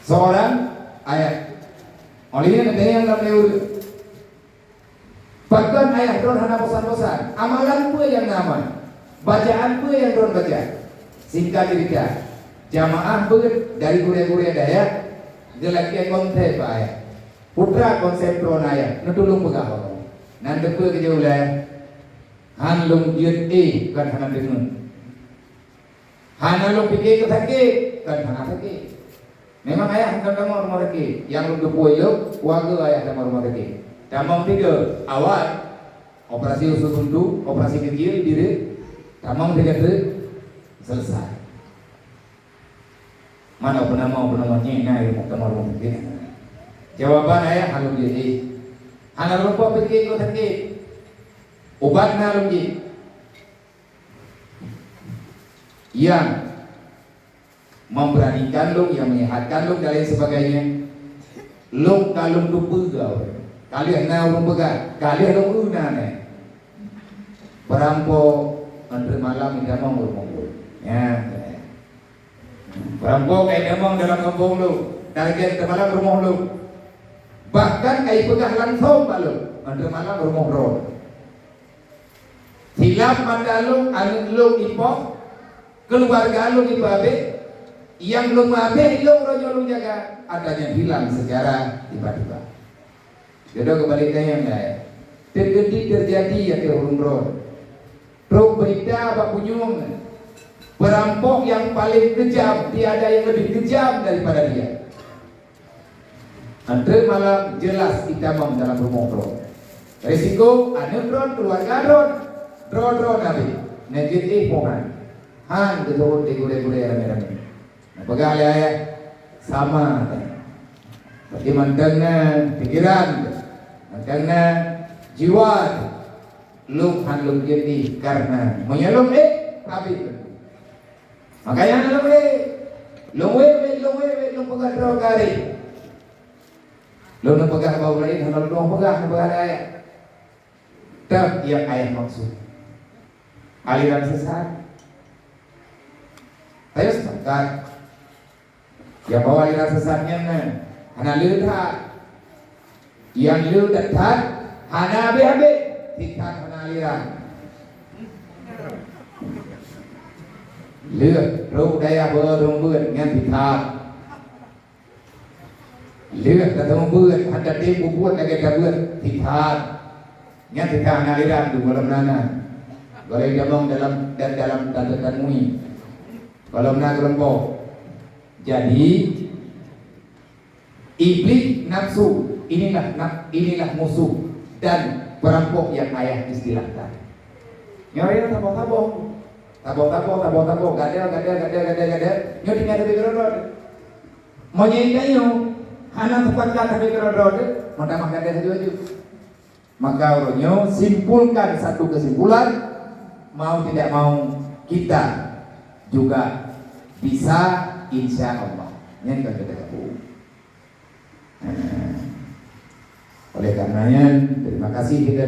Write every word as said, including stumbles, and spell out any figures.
Seorang ayah. Oleh nyan, tanyong lam ureueng, pakon ayah droen hana bosan-bosan? Amalan peue nyang na aman? Bacaan peue nyang droen baca? Singkat cerita, jamaah beuet dari gurée-gurée dayah geulakée konsep bak ayah. Putra konsep droen ayah, neutulông peugah Allah. Nan teupeue keujeuet ulée, han lôn jeuet éh kon hana deungon. Hana lôn pike keu sakét, kon hana sakét. Memang ayah hana tamong rumoh sakét. Nyang lôn teupeue lôn, keuluwarga ayah tamong rumoh sakét. Tamong tiga, awai, operasi usus buntu, operasi keucil, diri, tamong tiga tu, selesai. Mana peunamoh, peunamoh nyan na ilmu tamong rumoh sakét. Jawaban ayah, hana lôn jeuet éh. Hana lôn pike keu sakét. Ubat na lôn jeuet. Nyang memberanikan lôn, nyang menyehatkan lôn dan lain sebagainya, lôn ka lôn teupeue gawe. Ka lheueh na ureueng peugah, ka lheueh lôn eu na nyan. Peurampok, antre malam itamong rumoh lôn. Nyan. Peurampok ka itamong dalam gampông lôn, target teumalam rumoh lôn. Bahkan ka ipeugah langsong bak lôn, antre malam rumoh droe. Silap mata lôn, aneuk lôn ipoh, keuluwarga lôn ipeuabéh, nyang lôn meuabéh lôn uroe nyoe lôn jaga, ata nyan hilang secara tiba-tiba. Jodoh keubalek nyan, hai. Teukeudi teujadi ateueh ureueng droe. Trok beurita bak bunyueng, peurampok nyang paleng keujam, tiada nyang leubeh keujam daripada dia. Antre malam jeulaih itamong dalam rumoh droe. Risiko aneuk droe, keuluwarga droe, droe-droe nabi. Neujeuet éh poh nyan. Han geuseuôt lé gurée-gurée ramé-ramé. Neupeugah lé ayah, sama teuh. Berarti mantong na pikiran, mantong na jiwa teuh. Lôn han lôn jeuet éh kareuna meunyoe lôn éh, habéh. Makanya lôn wéh, lôn wéh, wéh, lôn wéh, wéh, lôn peugah droe keu ayah. Lôn neupeugah bak ureueng laén, hana lôn peugah, neupeugah lé ayah. Teuh nyang ayah maksud. Aliran sesat. Ayo sepakat. Nyang bahwa aliran sesat nyan na, hana le that. Nyang le that-that, hana habéh-habéh. Sisat hana aliran. Lheueh trok dayah beuet, nyan sisat. Lheueh tateumeubuet, hana tem bubuet lagée tabeuet, sisat. Nyan teuka hana aliran tu gohlom na na. Gohlom itamong dalam, dan dalam tanda tanui. Gohlom na kelompok. Jadi, iblis nafsu, inilah naf-, inilah musuh dan perampok yang ayah istilahkan. Nyoe saboh-saboh. Saboh-saboh, saboh-saboh, gada, gada, gada, gada, gada. Nyoe tinggai sabe keudroe-droe. Meunyoe tanyoe hana teupakat sabe keudroe-droe, meutamah gada sabe-sabe. Maka uroe nyoe simpulkan satu kesimpulan, mau tidak mau kita juga bisa, insya Allah. Nyan ka kita katakan. Nah, oleh karenanya, terima kasih kita